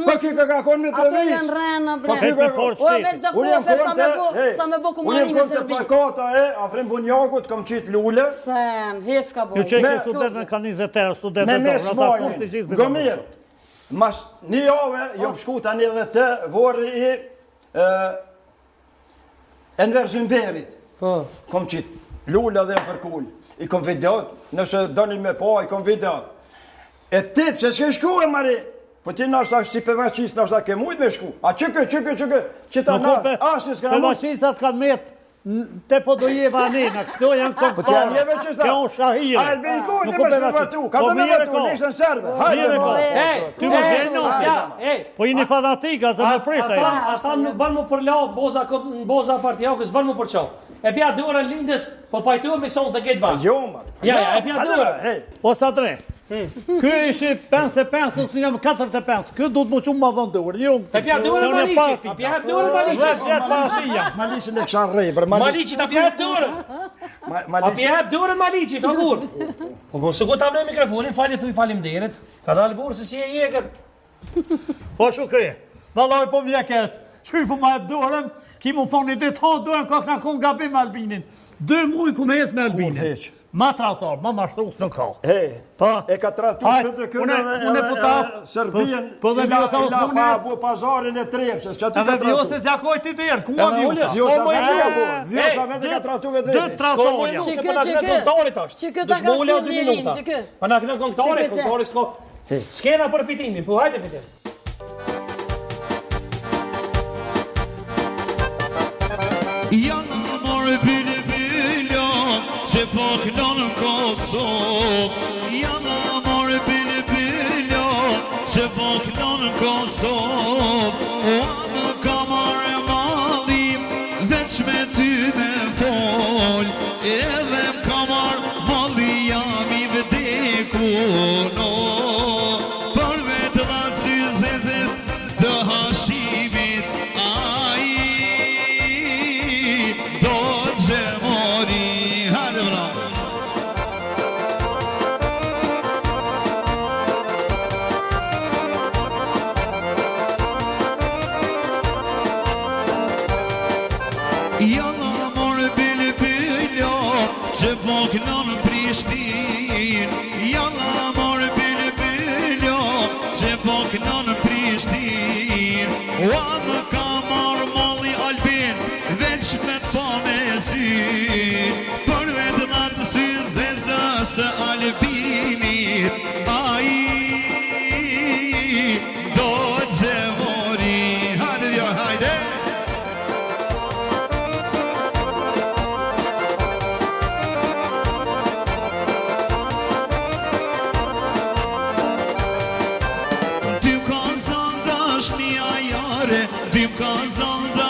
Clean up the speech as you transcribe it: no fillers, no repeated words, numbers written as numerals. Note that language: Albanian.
Po ky ka ka konë Ato Mitrovicë. janë rrena, bre. Po ky ka O, veç do Unë jam kofe, sa konë me te, bo, hey, sa me bo unë jam kumari me konë te Serbi. plakata e Afrim Bunjakut, kom qitë lule. Sen, hiç ka bo. Ju që Me- i studentët kanë 20 euro, Me studentët me dorë, ata smajlin. fund të gjithë Gomir, mas një jave, jam shku tani edhe te vorri i e, Enver Zymberit. Po. Kom qitë lule dhe përkul. I kom videot, nëse doni me pa, i kom videot. E ti, pse s'ke shku e mari? Po ti nashta si pevaqis, nashta ke mujt me shku. A që kë, që kë, që kë, që ta na, asë një s'kena mujt. Pevaqisat kanë met te Podujeva ne, këto janë Po ti janë njeve që shta. Kjo është shahire. Albin Kurti Nuk me o pevaqis. shpërvatu, ka Po do me mirë e vatu, ka. listën serbe. Hajde, Mirë e ka. Ej, Ty mos ej, e no. Ja, ej. Po jeni fanatika, se me prishta Ata, jeni. ata nuk bën mu përla, boza në boza partijakës bën mu përça. E pja dorën lindës, po pajtohemi sonte këtë bashkë. Jo, mër. Ja, ja, e pja Hajde, dorën. Hej, Po sa tre. Ky ishi 55, unë jam 45. Ky duhet më shumë ma dhënë dorën. Jo. E pja dorën Unë Maliqi, parti. a pja hep dorën Maliqi. Dhjetë vjet para tij jam. Maliqin e kisha rrej, për Maliqin. Maliqi ta pja hep dorën. Ma- A Maliqin. pja hep dorën Maliqi, ka burr. Po po sikur ta vënë mikrofonin, fali thuj faleminderit. Ka dalë burr se si e jekër. Po shukri. Vallai po më keq. Qysh po ma jep dorën, ki mu thonë një ditë, ha dorën ka kna kon gabim me Albinin. Dy muj ku me ec me Albinin. Kur heq? Ma tradhtar, ma mashtrus nuk ka. Hej, Po. e ka trajtu Hajt, PDK-në une- edhe, une edhe, po ta- edhe Serbijen, po- po dhe i la, Vjosa i la Osmani- pa bu pazarin e Trepçës, që aty Edhe ka trajtu. Vjosës ja kojt i derë, ku ma Edhe Vjosa? Ullës, Vjosa S'ka më vetë ka e- bu, Vjosa Ej, vetë ka trajtu Dy vetë. S'ka më tradhtar e janë. se Që po na kë, knë që kë. këngëtari tash. Që kë ta ka Dëshmolja sjellë dy njerin, minuta. që kë. Po na knë këngëtari, Që kë, që. këngëtari s'ka. S'kena për fitimin, po hajde fitim. Janë morë bilbilja që po knon në Kosovë Janë morë bilbilja që po knon në Kosovë O amë ka marrë malli veç me ty me fol Edhe më ka marrë malli jam i vdekun o Për vetë dhe syzezet të Hashimit Ai do që mori Hajde vra Jalla more bilbiljo që po knon në Prishtin Jalla more bilbiljo që po knon në Prishtin Ua më ka marrë malli Albin veç me t'pa me sy Për vetë në të sy zezës së Albinit Ai do që mori Hajde djo, hajde Dy ka zanë dashnia jare, dy ka zanë.